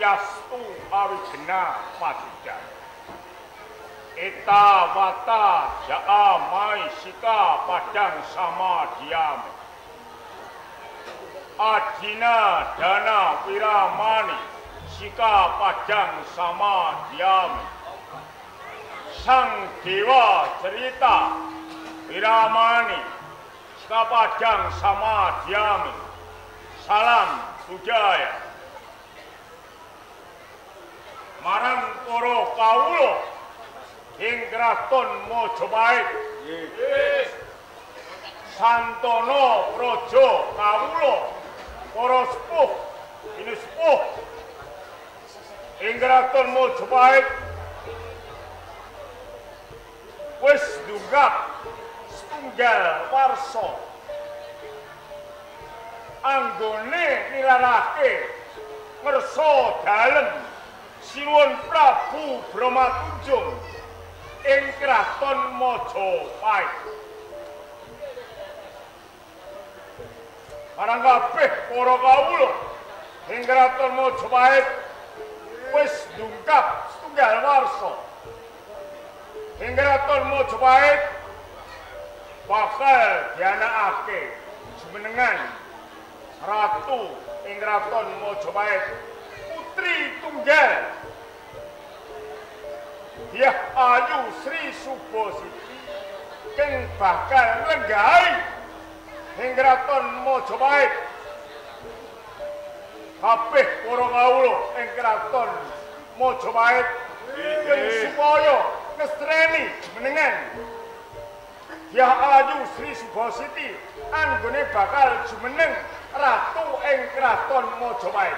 Swastiastu Awijna Pasujan. Eta wata jaa mai sika padang sama diam. Adina dana wiramani sika padang sama diam. Sang Dewa cerita wiramani sika padang sama diam. Salam budaya. Marang para kawula ing kraton Majapahit. Santana praja kawula para sepuh pinusepuh ing kraton Majapahit wis ndunggap setunggal warsa anggone nilarake ngersa dalem Sinuwun Prabu Brahma Tunjung ing kraton Majapahit. Marang kabeh para kawula ing kraton Majapahit wis ndungkap setunggal warsa. Ing kraton Majapahit bakal dianakake jumenengan ratu ing kraton Majapahit putri tunggal Dyah Ayu Sri Subositi kang bakal nglenggahi ing kraton Majapahit. Kabeh para kawula ing kraton Majapahit ing supaya ngestreni jumenengan Dyah Ayu Sri Subositi anggone bakal jumeneng ratu ing kraton Majapahit.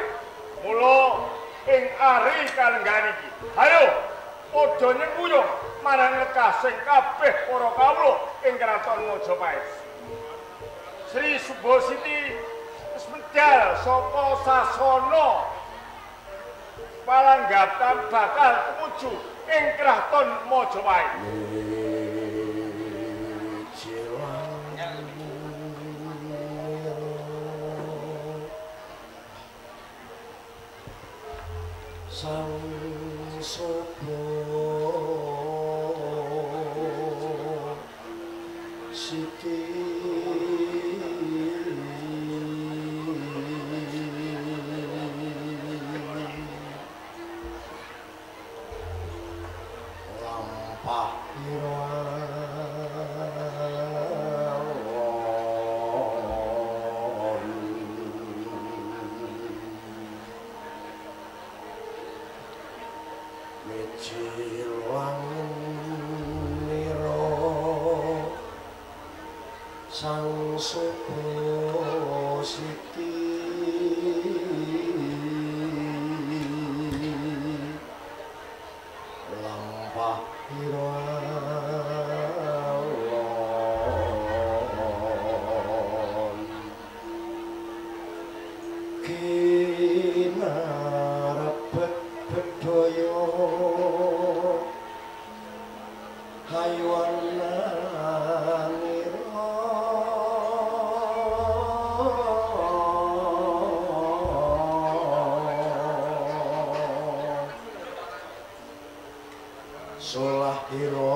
Mula ing ari kalenggahan iki, ayo padha nyengkuyung marang lekasing kabeh para kawula ing kraton Majapahit. Sri Subositi wis medal saka sasana palanggatan bakal tumuju ing kraton Majapahit. Sang Sopo Siti lampah Sang Sopo Siti lampah hirawon kinarebet bedaya haywana Sari.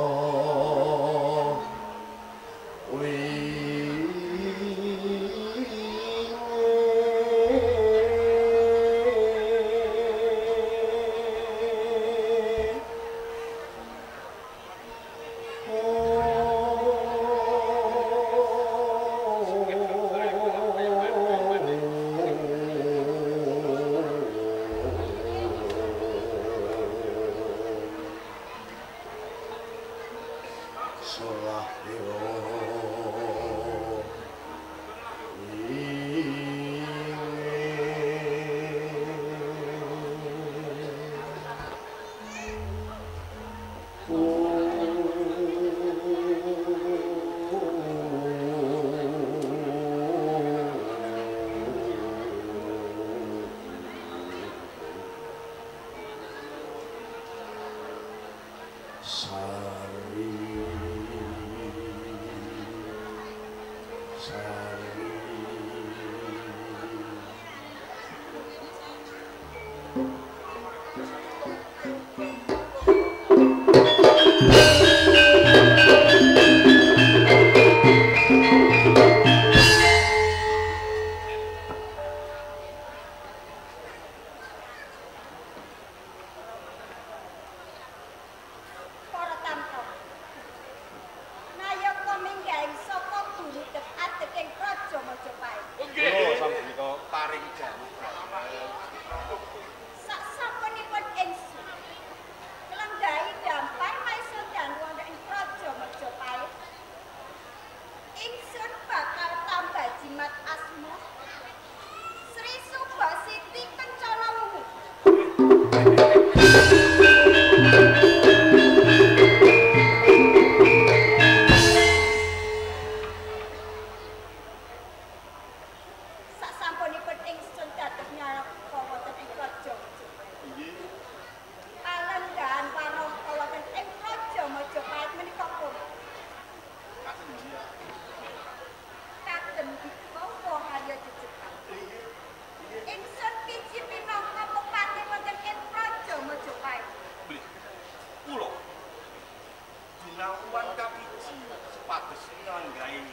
Dinawuan kapiji supados nglanggahi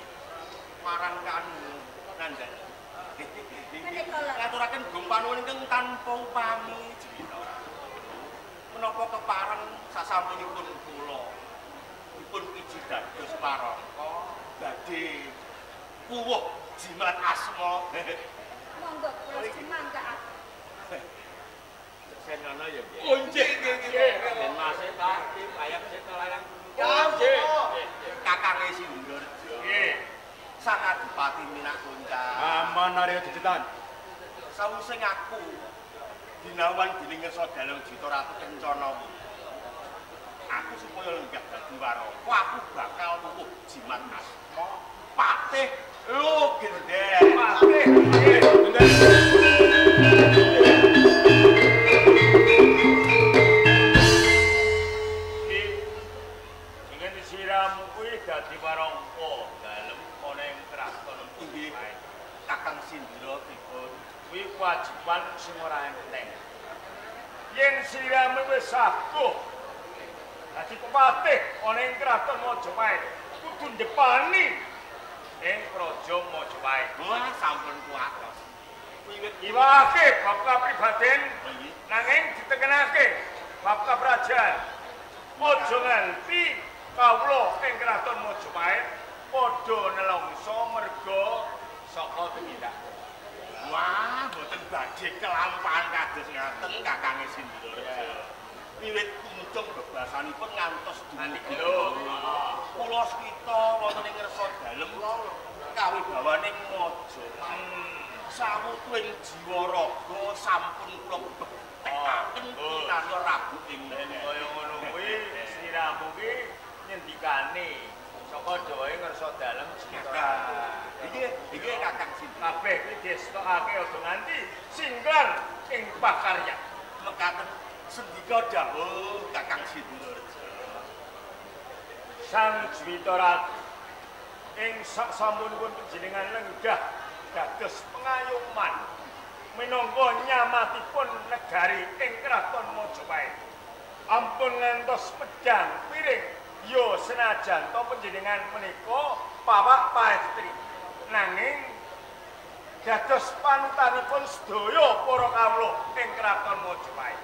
marang kanu nandhan. Menika lho. Ngaturaken gong panuwun ingkang tanpa upami Juwita Ratu. Menapa kepareng sasampunipun kula dipun piji dados warangka badhe puwuh jimat asma. Monggo kula sumangga. Senono ya nggih. Oh nggih nggih nggih. Den Mas ta iki bayang seta layang. Nggih. Kakange Sindhurejo. Nggih. Sang Adipati Minak Konca. Aman Arya Jejetan. Sawise ngaku dinawan dening ngersa dalem Juwita Ratu Kencana. Aku supaya lenggah dadi waraka, aku bakal wuwuh jimat asma patih Logender. Patih. Nggih. Jeneng siramu kuwi dadi warangka dalem ana ing kraton Inggih. Kakang Sindra dipun kuwi kewajiban sing ora enteng. Yen siramu wis saguh dadi pepatih ana ing kraton Majapahit, kudu ndepani ing praja Majapahit. Wah, sampun kuwatos. Wiwit Iwake bab kapribaden nggih. nanging ditekenake bab kaprajan. Aja nganti kawula ing kraton Majapahit padha nelongso merga saka tumindak. Wah, mboten badhe kelampahan kados ngaten Kakange Sindhurejo. Wiwit kuncung bebasanipun ngantos dumugi. Lho, Kula swita wonten ing ngersa dalem kawibawaning Majapahit. Sawutuing jiwa raga sampun kula bektekaken kinarya Rabu ing Yen kaya ngono kuwi sliramu ki nyendikane saka dawae ngersa dalem Juwita Ratu. Iki iki Kakang Sindra. Kabeh kuwi destokake aja nganti singklar ing pakaryan. Mekaten sendika dawuh Kakang Sindhurejo. Sang Juwita Ratu ing sak sampunipun panjenengan lenggah dados pengayoman minangka nyamatipun negari ing kraton Majapahit. Ampun ngantos medhang piring ya senajan to panjenengan menika pawak paestri. Nanging dados panutanipun sedaya para kawula ing kraton Majapahit.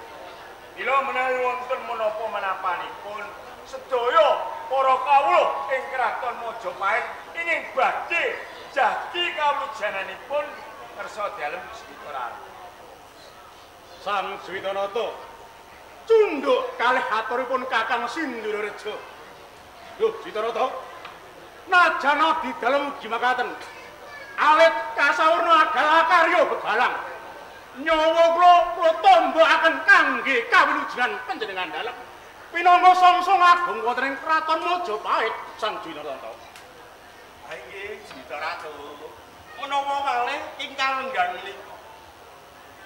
Mila menawi wonten menapa menapanipun sedaya para kawula ing kraton Majapahit ingin badhe jati kawujananipun ngersa dalem Juwita Ratu. Sang Juwitanata cunduk kalih aturipun Kakang Sindhurejo. Lho Juwitanata, najan abdi dalem ugi makaten alit kasaurna agala karya bebalang. Nyawa kula kula tombokaken kangge kawilujengan panjenengan dalem. Pinangka sangsung agung wonten ing kraton Majapahit Sang Juwitanata. Ha inggih Juwita Ratu. Menawa malih ingkang lenggan menika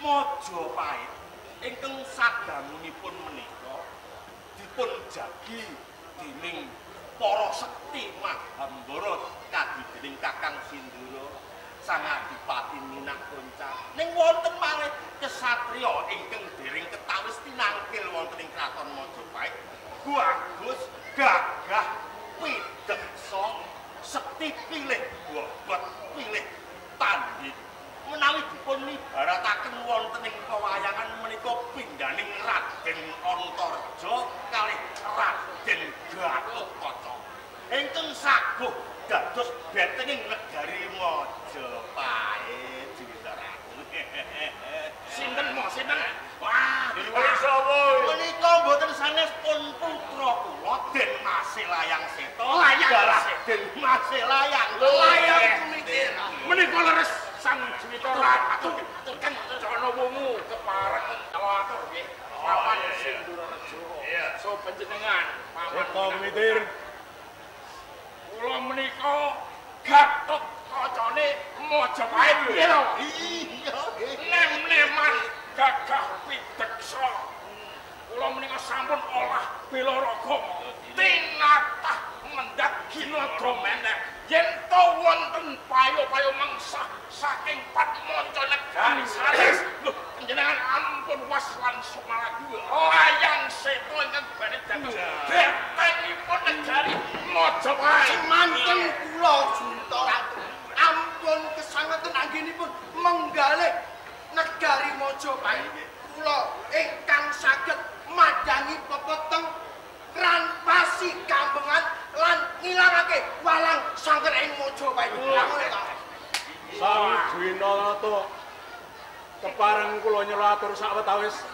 Majapahit ingkang sadangunipun menika dipun jagi dening para sekti Mahambara kadi dening Kakang Sindhura Sang Adipati Minak Konca. Ning wonten malih kesatriya ingkang dereng ketawis tinangkil wonten ing kraton Majapahit. Bagus, gagah, pideksa, sekti pilih bobot pilih tanding. Menawi dipun ibarataken wonten ing pewayangan menika pindhaning Raden Antarja kalih Raden Gatotkaca ingkang saguh dados bentenging negari Majapahit Juwita Ratu. Sinten mo sinten? Wah, Kuwi sapa? menika mboten sanes pun putra kula Den Mase Layang Seta. Layang Den Mase Layang. Layang tumikir. Menika leres Sang Juwita Ratu Kencana wungu kepareng atur nggih. Paman Sindhurejo. Iya. So panjenengan paman Seta Mitir. Kula menika Gatot Kacane Majapahit nggih lho. Iya. Nem-neman gagah pideksa. Kula menika sampun olah bela raga. Tinatah mendhak ginadra menek. Yen to wonten payo-payo mengsah saking Patmanca negari sanes. Lho, panjenengan ampun was lan sumalagu. Layang Seta ingkang badhe dados bentengipun negari Majapahit. Semanten kula Juwita Ratu. Ampun kesangeten anggenipun menggalih negari Majapahit. Kula ingkang saged madhangi pepeteng ngrampasi kambengan lan ngilangake walang sangker ing Majapahit. Sang Dwinanata kepareng kula nyelatur sawetawis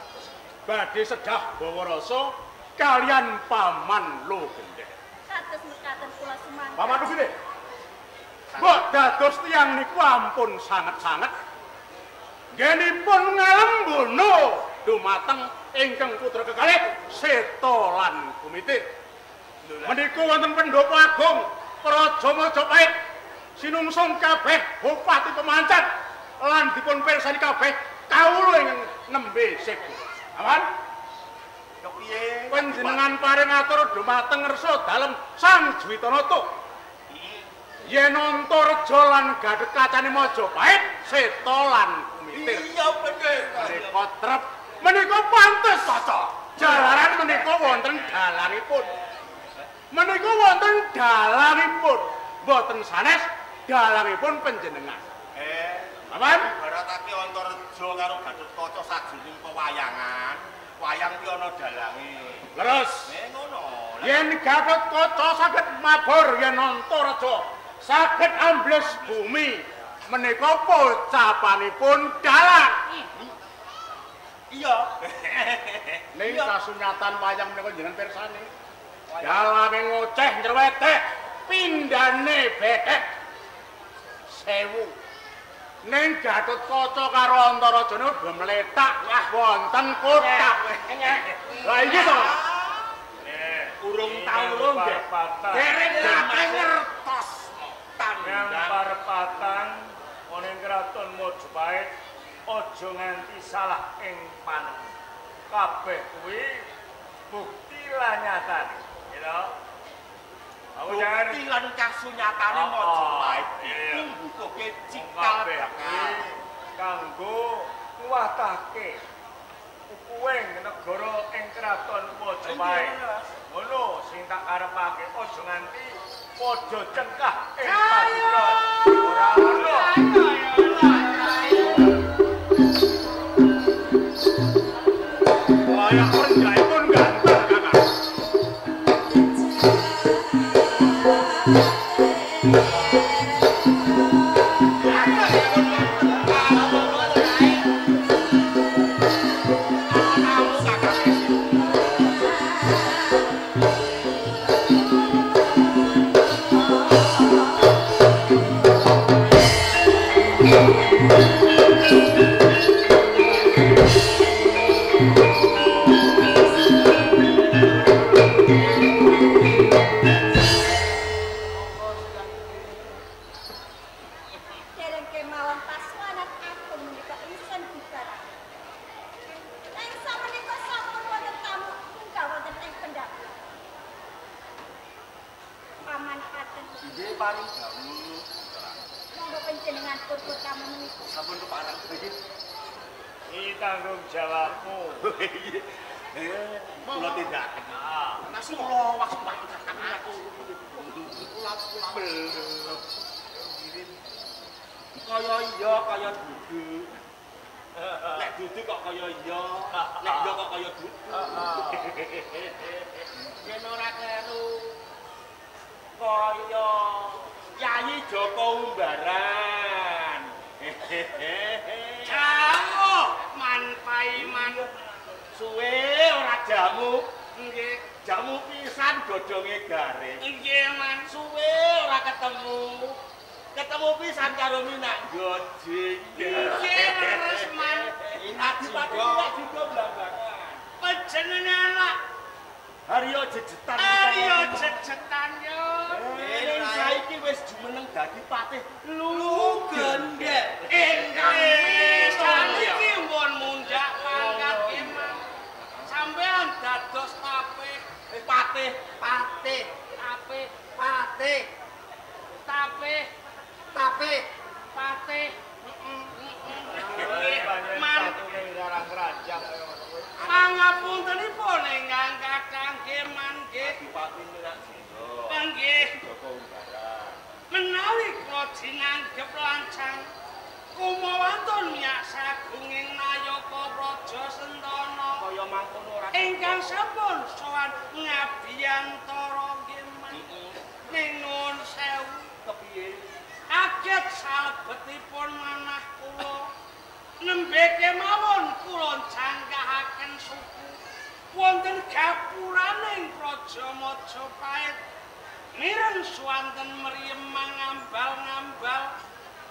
badhe sedah bawa rasa kalian Paman Logendhe. Kados mekaten kula sumangga. Paman Logendhe. Mbok dados tiyang niku ampun sanget-sanget. Nggenipun ngalembono dumateng ingkang putra kekalih Seta lan Gumitir. Menika wonten pendopo agung Praja Majapahit sinungsung kabeh bupati pemancat lan dipun pirsani kabeh kawula ingkang nembe sepo. Awan? Kepiye? Panjenengan paring atur dumateng ngersa dalem Sang Dwitanata. Yen Antareja lan Gathotkacaning Majapahit Seta lan Gumitir. Iya bener. Menika trep, menika pantes cocok. Jalaran menika wonten dalangipun. Menika wonten dalangipun, mboten sanes dalangipun panjenengan. Paman, ibaratake Antareja karo Gathotkaca sajroning pewayangan, wayang kuwi ana dalange. Leres. Ngono. Yen Gathotkaca saged mabur yen Antareja saged ambles bumi, menika pocapanipun dalang. Iya. Ning kasunyatan wayang menika jenengan pirsani. Dalange ngoceh nyerweteh, pindhane bethek 1000. Ning Gathotkaca karo Antareja niku mletak wonten kothak. Lah iki to. Urung tau urung nggih. Dereng nate ngertos tandang parepatan ana ing kraton Majapahit aja nganti salah ing panemu. Kabeh kuwi bukti lan nyatane, gitu. Bukti lan kasunyatane Majapahit iku mbutuhke cikal bakal kanggo nguwatake ukuwing negara ing kraton Majapahit. Ngono sing tak karepake aja nganti padha cengkah ing paduka. Ora ono. Layak renjahipun ganteng, Kakang. Kaya iya kaya dudu. Nek dudu kok kaya iya, nek iya kok kaya dudu. Yen ora kleru kaya Yayi Joko Umbaran. Jamu man paiman suwe ora jamu. Nggih, jamu pisan godhonge garing. Nggih man, suwe ora ketemu. Ketemu pisan karo Minak Gojing. Nggih, leres man. Adipati Minak juga blambangan. Panjenengan lak Haryo Jejetan. Haryo Jejetan yo. Ning saiki wis jumeneng dadi patih Lu Gendhek. Ingkang saniki mpun mundhak pangkat nggih man. Sampeyan dados patih, patih, patih, tapih, patih, tapih, tapih, patih. Man pangapuntenipun ingkang kathah nggih man nggih. Adipati Minak Jinggo. Nggih. Jinanggep lancang kumawantun miyak sagunging nayaka Praja Sentana kaya mangkono ora ingkang sampun sowan ngabiyantara nggih Man. Ning nuwun sewu kepiye? Kaget salebetipun manah kula. Nembe kemawon kula jangkahaken suku wonten gapuraning Praja Majapahit. Mireng swanten mriyem mangambal-ngambal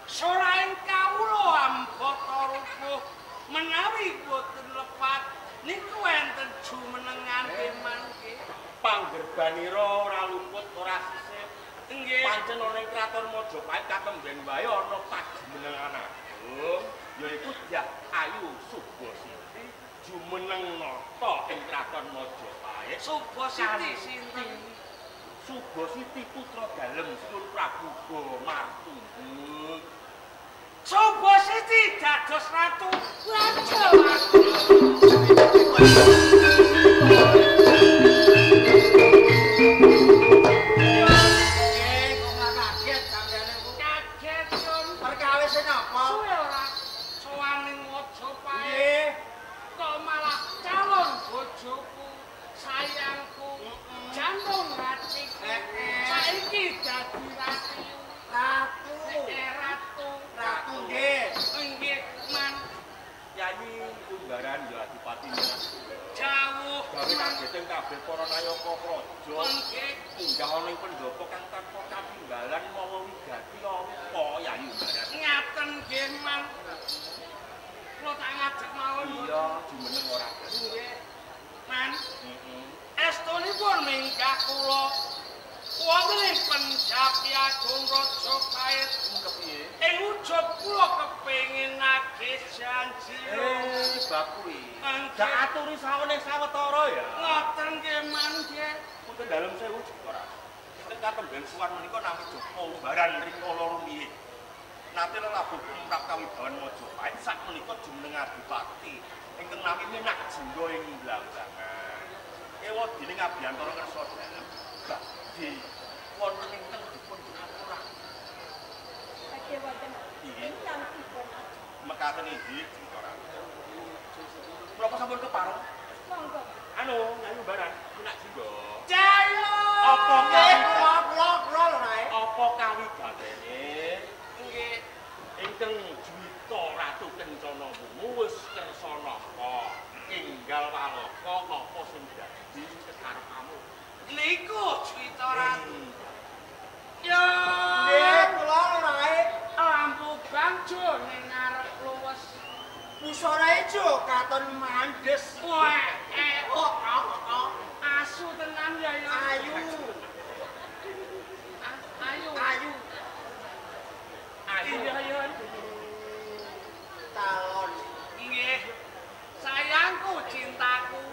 soraing kawula ambata rubuh menawi boten lepat niku enten jumenengan mangke panggerbanira ora luput ora sisip. Nggih. Pancen ana ing kraton Majapahit katemben wae ana pajumenengan agung yaiku Dyah Ayu Subasiti jumeneng nata ing kraton Majapahit. Subasiti sinten? Subasiti putra dalem Sinuwun Prabu Martundung. Subasiti dados ratu raja. Nggih, kok kaget sampeyan niku? Kaget Yun. Perkawis napa? Suwe ora sowan ning Majapahit. Nggih. Kok malah calon bojoku, sayangku, jantung hatiku. Saiki dadi ratu. Ratu. Ratu. Ratu nggih. Nggih, Man. Yayi Umbaran ya Adipati Minak. Jawuh. Gawe kageteng kabeh para nayaka praja. Nggih. Munggah ana ing pendhapa kang tanpa katinggalan mawa wigati apa Yayi Umbaran? Ngaten nggih, Man. Kula tak ngajak mawon. Iya, jumeneng ora. Nggih. Man. Heeh. Estunipun minggah kula wonten ing Penjapi Agung Raja Pahit. Kepiye? Ing ujug kula kepengin nagih janji. Bab kuwi. Dak aturi sawene sawetara ya. Ngoten nggih, Man nggih. Punten dalem sewu ora. Ing katemben suwan menika nami Joko Umbaran rikala rumiyin. Nate lelabuh tumrap kawibawan Majapahit sak menika jumeneng adipati ingkang nami Minak Jingga ing Blambangan. Ewa dening abiyantara kersa dalem badhe wonten ingkang dipun aturaken. Badhe wonten ingkang dipun aturaken. Mekaten inggih Jingga Ratu. Menapa sampun kepareng? Monggo. Anu, Yayi Umbaran, Minak Jingga. Jayo. Apa Nggih, kula kula kula lho rae. Apa kawigatene? Nggih. Ingkang Juwita Ratu Kencana Wungu wis kersa napa enggal walaka napa sing dadi kekarepanmu. Niku Juwita Ratu. Ya. Nggih, kula lho rae. Lampu bangjo ning ngarep luwes. Pusara ijo katon mandes. Wah, Oh, oh, oh. asu tenan ya ya. Ayu. Ayu. Ayu. Ayu. Iya, ya. Talon. Nggih. Sayangku, cintaku.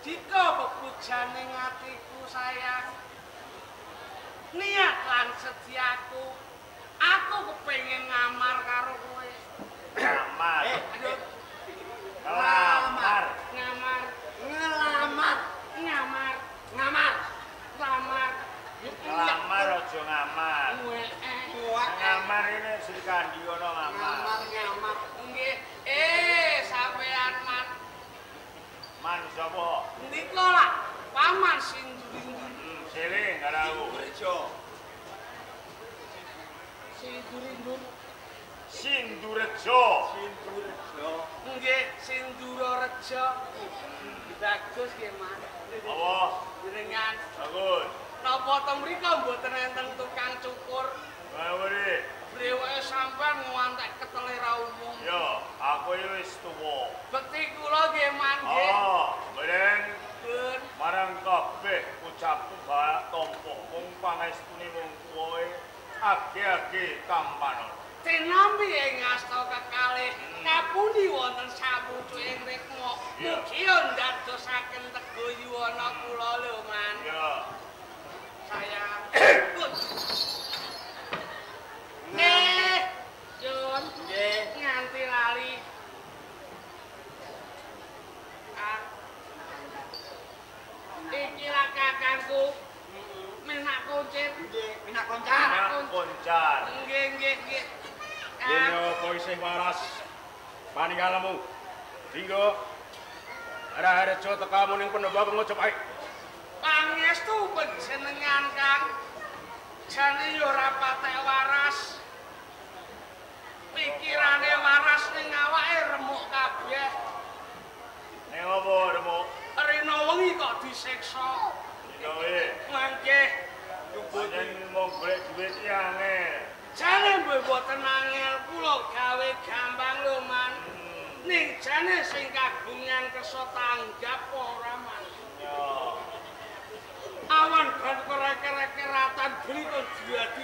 Jika pepujane atiku sayang, niat lan setiaku, aku kepengin ngamar karo kowe. Ngamar. Aduh, Ngelamar. ngamar, Ngelamar. ngamar, Ngamar. lamar. Ngelamar aja ngamar. Weh. Wah, Ngamar ini Sri Kandi ana ngamar. ngamar ngamar. Nggih. Sampean Man. Man sapa? Ndika lah paman Sindurindur. Seling karo aku. Rejo. Sindurindur. Sindurejo. Sindurejo. Nggih, Sindurareja. Bagus nggih, Mas. Apa? Jenengan Bagus. napa teng mriku mboten enten tukang cukur? Ngawuri. Breweke sampean ngantek ketele ra umum. Yo, aku iki wis tuwa. Bekti kula nggih, Man nggih. Oh, meren Ben. marang kabeh ucapku bak tampa mung pangestune wong tuwae age-age tampanon. Tinampi ing asta kekalih kapundi wonten sapucuking rikma. Iya. Mugi ndadosaken tego yuwana kula lho, Man. Ya. Sayang. Yun, Nggih. nganti lali. Ah. Iki lah kakangku. Menak kuncit. Nggih, minak Minak koncar. Minak koncar. Nggih, nggih, nggih. Yen apa isih waras paninggalmu. Dinggo Raharjo tekamu ning pendopo Majapahit. Pangestu panjenengan, Kang. Jane ya ora patek waras. Pikirane waras ning awake remuk kabeh. Ning apa remuk? Rina wengi kok disiksa. Rina wengi. Mangke yen mung golek dhuwit iki angel. Jane mboten angel, kula gawe gampang lho, Man. Ning jane sing kagungan kersa tanggap ora, Man. Ya. Awan ban korek-keratan beli kok dadi.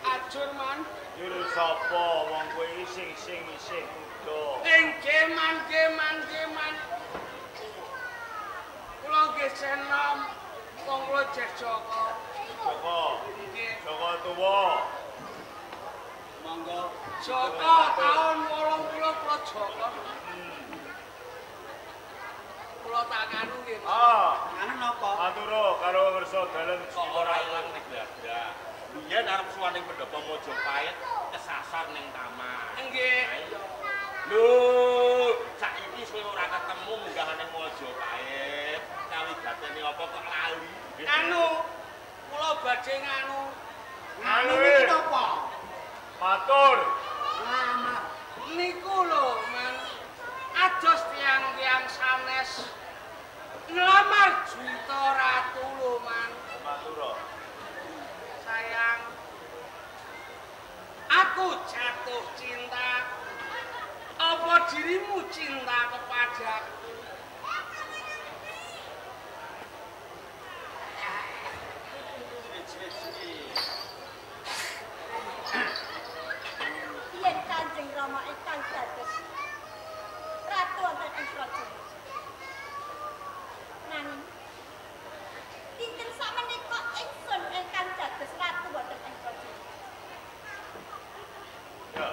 Ajur, Man. Jur sapa wong kowe iki sing isih muda. Inggih, Man, nggih, Man, nggih, Man. Kula nggih senom wong kula jeh Joko. Joko. Nggih. Joko tuwa. Monggo. Joko taun 80 kula Joko. Kula tak kanu nggih. Ah, nganu napa? Matur karo ngersa dalem kok ora ilang ning blabrak. Biyen arep sowan ning pendopo Majapahit kesasar ning taman. Nggih. Lho, saiki suwe ora ketemu munggah ning Majapahit. Kawigatene apa kok lali? Anu, kula badhe nganu. Nganu niki napa? Matur. Lamar. Niku lho, Man. Ados tiyang-tiyang sanes nglamar Juwita Ratu lho, Man. Matur. Sayang, aku jatuh cinta. Apa dirimu cinta kepadaku? Yen Kanjeng Rama ingkang dados ratu wonten ing praja. Nanging dinten sakmenika ingsun ingkang dados ratu wonten ing praja. Ya.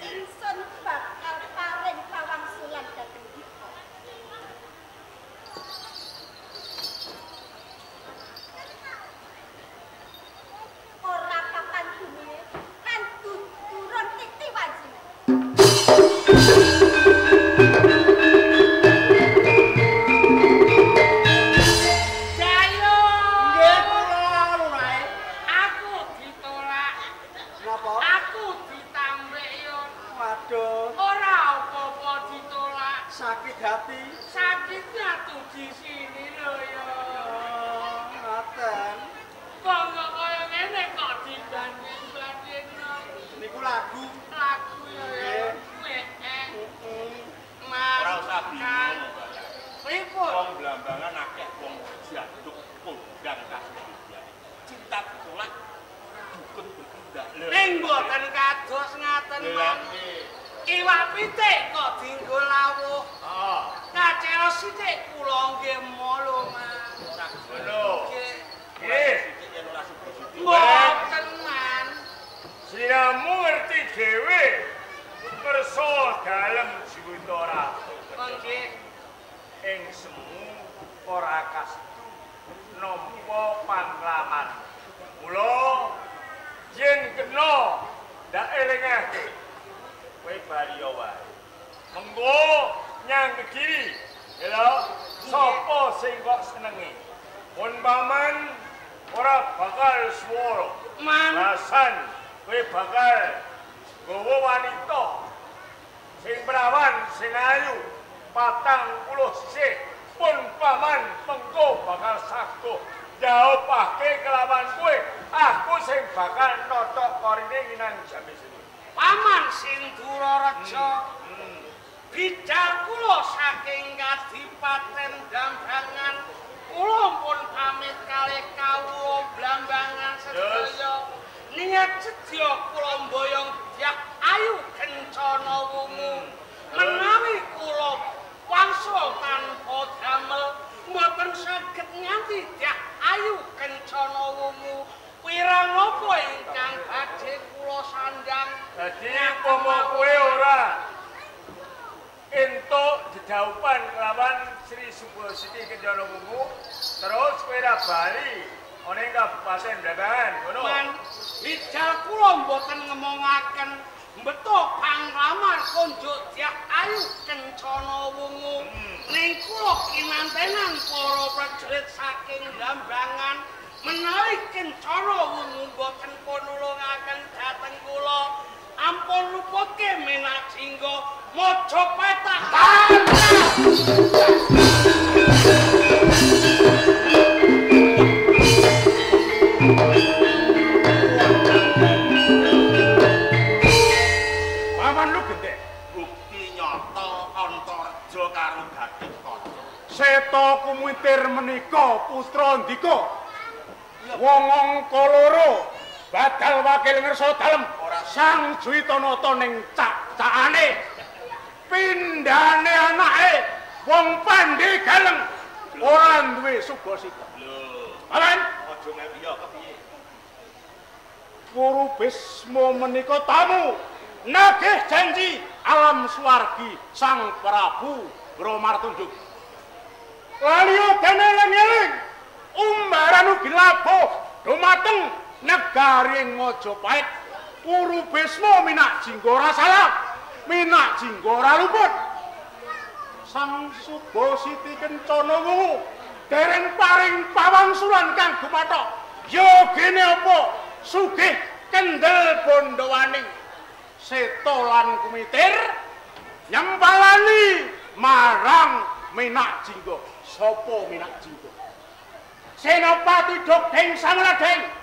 Ingsun bakal paring pawangsulan dhateng dika. Ora papan gumine lan turun titi wajine. Jayo. Nggih kula lurae. Aku ditolak. Napa? Aku ditambek yon. Waduh, Ora apa-apa ditolak. sakit hati. Sakitnya tuh di sini lho ya. Oh, ngoten. Kok kok kaya ngene kok dibanding-bandingno. Niku lagu. Lagu ya ya. Nggih. Heeh. Ora usah bingung. Pripun? Wong Blambangan akeh wong jaduk kondang kasus. Cinta ditolak dukun bertindak. Ning mboten kados ngaten, Man. Iwak pitik kok dienggo lawuh. Heeh. Kacela sithik kula nggih molo, Man. Ngono. Nggih. Nggih. Sithik yen ora sithik. Mboten, Man. Sliramu ngerti dhewe kersa dalem Juwita Ratu. Nggih. Ing semu ora kasedu nampa panglaman. Mula yen kena ndak elingake kowe bali wae. Mengko nyang Kediri, lho sapa sing kok senengi? Pun paman ora bakal swara. Man. Basan kowe bakal nggawa wanita sing prawan sing ayu 40 sisih pun paman mengko bakal saguh jawabake kelawan kowe aku sing bakal notok korine nginang jame sini. Paman Sindurareja. Bidal kula saking Kadipaten Blambangan. Kula pun pamit kalih kawula Blambangan sedaya. Niat sedya kula mboyong dyah ayu kencana wungu. Menawi kula wangsul tanpa damel mboten saged nganti dyah ayu kencana wungu. Wirang napa ingkang badhe kula sandhang? Dadi umpama kowe ora entuk dedhaupan kelawan Sri Subositi Kencana Wungu, terus kowe ora bali Ana ing Kabupaten Blambangan, ngono. Man, rijal kula mboten ngemongaken mbeto panglamar konjuk Dyah Ayu Kencana Wungu. Ning kula kinantenan para prajurit saking Blambangan menawi Kencana Wungu mboten pun nulungaken dhateng kula. Ampun luputke Menak Jingga Majapahit tak Paman lu gendek. Bukti nyata Antareja karo Gatotkaca. Seta Kumitir menika putra Ndika. Wong angka loro badal wakil ngersa dalem Sang Juwitanata ning cak-cakane. Pindhane anake wong pandhe galeng ora duwe subasita. Lho, Paman, aja ngepiye kepiye? Guru Bisma menika tamu nagih janji alam swargi Sang Prabu Bromartunjuk. Laliyo dene eling-eling umbaran ugi labuh dumateng negari Majapahit. Guru Bisma Minak Jingga ora salah, Minak Jingga ora luput. Sang Subasiti Kencana Wungu dereng paring pawangsulan kang gumathok. Yogene apa sugih kendel bondowaning Seta lan Kumitir nyempalani marang Minak Jingga. Sapa Minak Jingga? Senopati Dogdeng Samaladeng.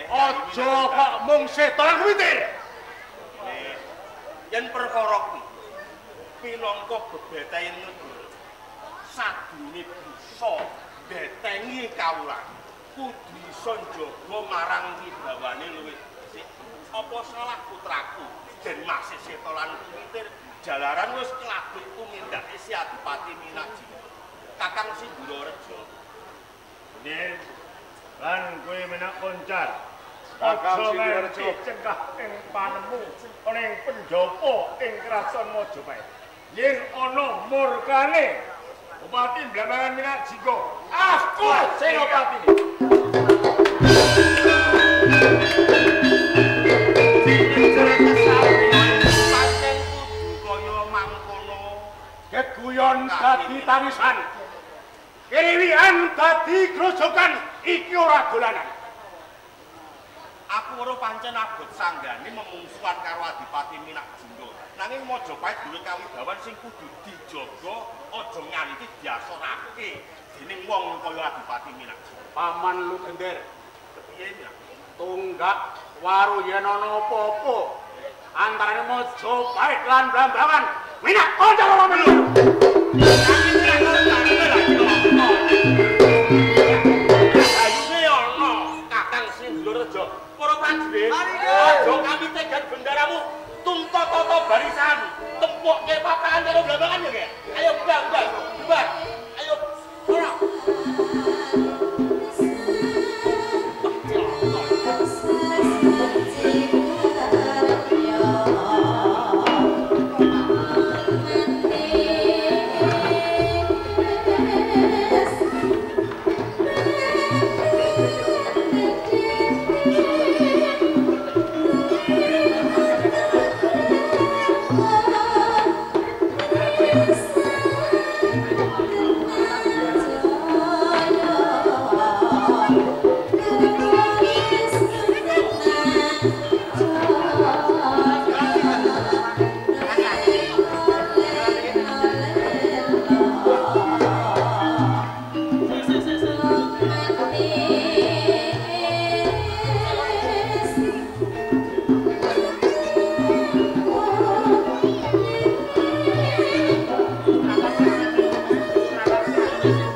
Aja kok mung Seta lan Kumitir. Yen perkara kuwi pinangka bebetahen negara sadurunge bisa mbetengi kawula kudu iso njaga marang wibawane luwih becik. Apa salah putraku yen masih Seta lan Kumitir jalaran wis kelabuk tumindake si Adipati Minak Jingga Kakang Sindurareja. Nggih. Lan kowe Menak Koncar. Kakang Aja Sindurareja. nganti cengkah ing panemu ana ing penjapa ing kraton Majapahit. Yen ana murkane Bupati Blambangan Minak Jingga, aku senopatine. Pancen kudu kaya mangkono. Geguyon dadi tangisan. Kiriwian dadi grojogan iki ora dolanan. Aku weruh pancen abot sanggane memungsuhan karo Adipati Minak Jingga. Nanging Majapahit duwe kawibawan sing kudu dijaga aja nganti diasorake dening wong kaya Adipati Minak Jingga. Paman lu gender, Kepiye Minak? tunggak waru yen ana apa-apa antarane Majapahit lan Blambangan. Minak kanca loro melu. Ayune ana Kakang Sindurareja. Para prajurit, aja kami tegan bendaramu. Tuntut tata barisan, tempukke papahan karo Blambangan ya, Gek. Ayo bubar, bubar, bubar. Ayo, ora. Yes.